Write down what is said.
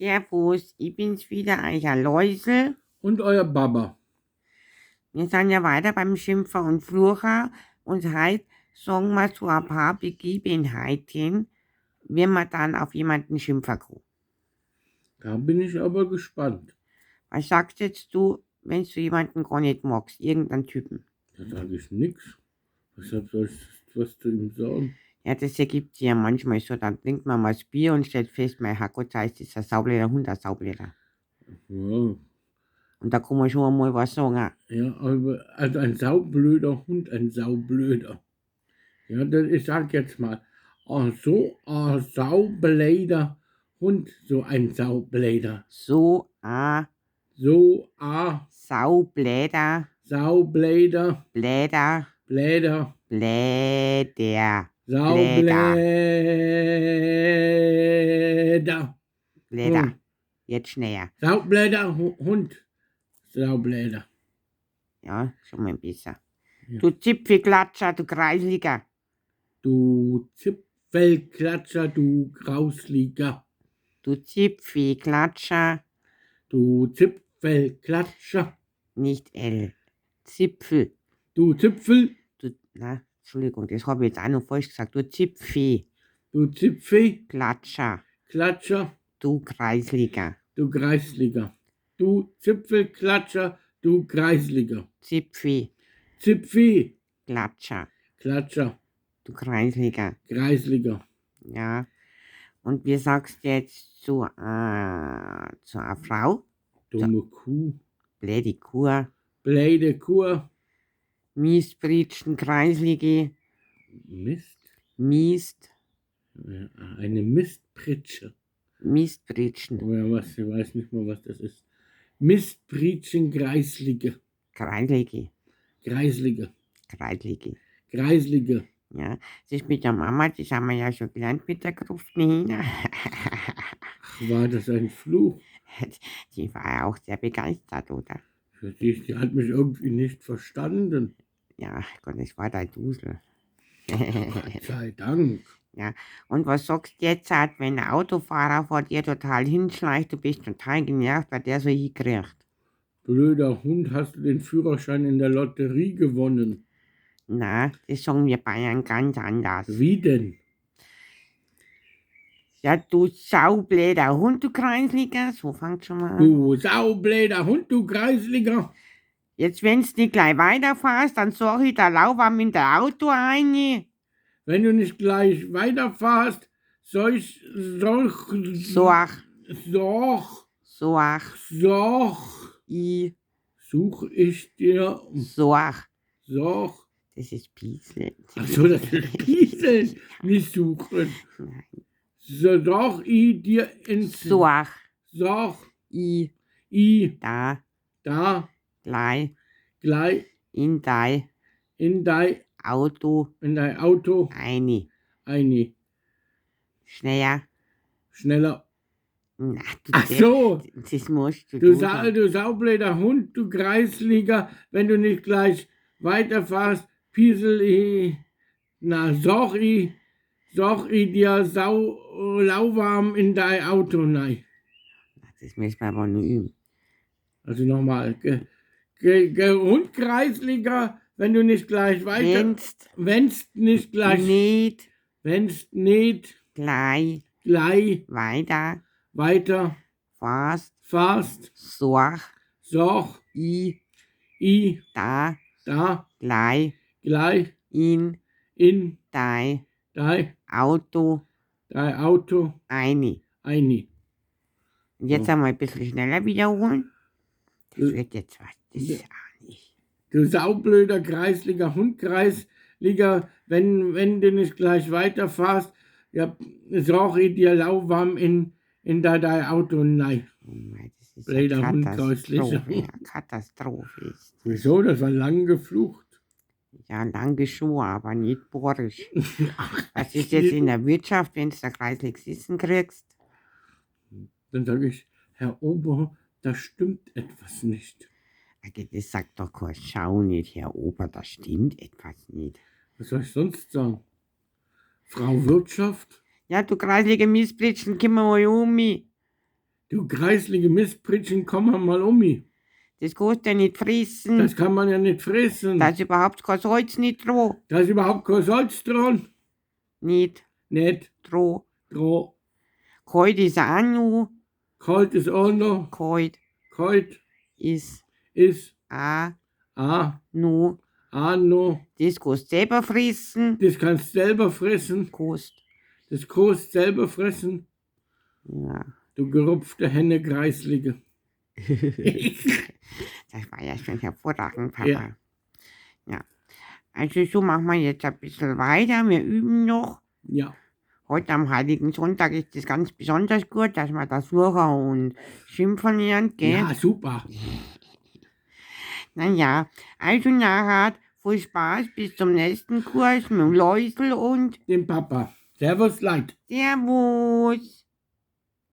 Servus, ich bin's wieder, euer Läusel. Und euer Baba. Wir sind ja weiter beim Schimpfer und Flucher und heute sagen wir so ein paar Begebenheiten, wenn man dann auf jemanden schimpfen kann. Da bin ich aber gespannt. Was sagst jetzt du, wenn du jemanden gar nicht magst, irgendeinen Typen? Da sage ich nix. Weshalb soll ich was zu ihm sagen? Ja, das ergibt sich ja manchmal so, dann trinkt man mal das Bier und stellt fest, mein Herrgott, da ist das ein saublöder Hund, ein saublöder. Ja, Und da kann man schon einmal was sagen. ja, aber also ein saublöder Hund, ein saublöder. Ja, das, ich sag jetzt mal, oh, so ein saublöder Hund, so ein saublöder. So ein So ein saublöder, saublöder, bläder, bläder, bläder, saubläder. bläder. Hm. Jetzt schneller. Saubläder Hund. Saubläder. Ja, schon mal besser. Ja. Du Zipfelklatscher, du Kreisliger. Du Zipfelklatscher, du Grausliger. Du Zipfelklatscher, Du Zipfelklatscher. nicht L. Zipfel. Du Zipfel, Du, na, Entschuldigung, das habe ich jetzt auch noch falsch gesagt. Du Zipfelklatscher, du Zipfelklatscher, du Kreisliger. du Kreisliger. Du Zipfelklatscher, du Kreisliger. Zipfelklatscher, Zipfelklatscher, du Kreisliger. Kreisliger. Ja. Und wie sagst du jetzt zu einer Frau? Dumme Kuh. Blöde Kuh, Blöde Kuh. Miestbritschen, Kreislige, Mist. Miest, Ja, eine Mistpritsche. Mistbritschen, Oder was, ich weiß nicht mal, was das ist. Mistpritschen, Kreislige. Kreislige, Kreislige. Kreislige. Kreislige. Ja, das ist mit der Mama, das haben wir ja schon gelernt mit der Gruft Nina. Ach, war das ein Fluch? Die war ja auch sehr begeistert, oder? Die hat mich irgendwie nicht verstanden. Ja, Gott, das war dein Dusel. Gott sei Dank. Und was sagst du jetzt, halt, wenn ein Autofahrer vor dir total hinschleicht, du bist total genervt, weil der so hinkriegt? Blöder Hund, hast du den Führerschein in der Lotterie gewonnen? Na, das sagen wir Bayern ganz anders. Wie denn? Ja, du saublöder Hund, du Kreisliger, so fängt schon mal an. Du saublöder Hund, du Kreisliger. Jetzt, wenn's nicht gleich weiterfährst, dann sag ich, da lauwarm in der Auto rein. Wenn du nicht gleich weiterfahrst, solch, solch, Sorg, sorch, sorg, sorch, i, such ich dir, sorg. sorch. Das ist Pieseln. Ach so, das ist Pieseln, nicht suchen. Nein. Sorch i dir ins, Sorg, sorch i, i da, da gleich, gleich in dein in dein, Auto in dein Auto eine. eine. Schneller. Schneller. Na, du Ach so, Depp, das musst du du, du Sa du saublöder Hund, du Kreisliger, wenn du nicht gleich weiterfahrst, piesel i, na, sorch i, sorch i dir sau, lauwarm in dein Auto, nein. Das müssen wir aber nur üben. Also nochmal, ge, ge, ge, Hund Kreisliger, wenn du nicht gleich weiter, Wenn's wenn's nicht gleich, nicht wenn's nicht gleich gleich weiter weiter fährst, fahrst, sorg sorch i i da da gleich gleich in in dein dein, Auto dein Auto eine. eine. Und jetzt einmal ein bisschen schneller wiederholen. Das wird jetzt was. Das ist auch nicht. Du saublöder Kreisliger, Hundkreisliger, wenn du nicht gleich weiterfahrst, ja, sorch ich dir lauwarm in dein Auto nein. Oh mein, das ist Blöder eine Hund, Katastrophe. Kreisliger. Ja, Katastrophe ist. Wieso? Das war lang geflucht. Ja, lange schon, aber nicht bohrisch. Was ist jetzt in der Wirtschaft, wenn du da kreislig sitzen kriegst? Dann sage ich, Herr Ober, da stimmt etwas nicht. Okay, das sagt doch kein Schau nicht, Herr Ober, da stimmt etwas nicht. Was soll ich sonst sagen? Frau Wirtschaft? Ja, du kreislige Mistbritschen, komm mal um mich. Du kreislige Mistpritschen, komm mal um mich. Das kannst du ja nicht fressen. Das kann man ja nicht fressen. Da ist überhaupt kein Salz nicht dran. Da ist überhaupt kein Salz dran. Nicht Nicht dran. dran. Kalt ist auch noch. Kalt ist auch noch. Kalt Kalt ist ist auch auch, noch. auch noch. Das kannst du selber fressen. Das kannst du selber fressen. Kost. Das kannst du selber fressen. Ja. Du gerupfte Henne Kreislige. Das war ja schon hervorragend, Papa. Ja. Ja. Also so machen wir jetzt ein bisschen weiter. Wir üben noch. Ja. Heute am Heiligen Sonntag ist das ganz besonders gut, dass man das Suchen und Schimpfen lernt, gell? Ja, super. Naja, also nachher viel Spaß bis zum nächsten Kurs mit dem Läusel und Dem Papa. Servus, Leid. Servus.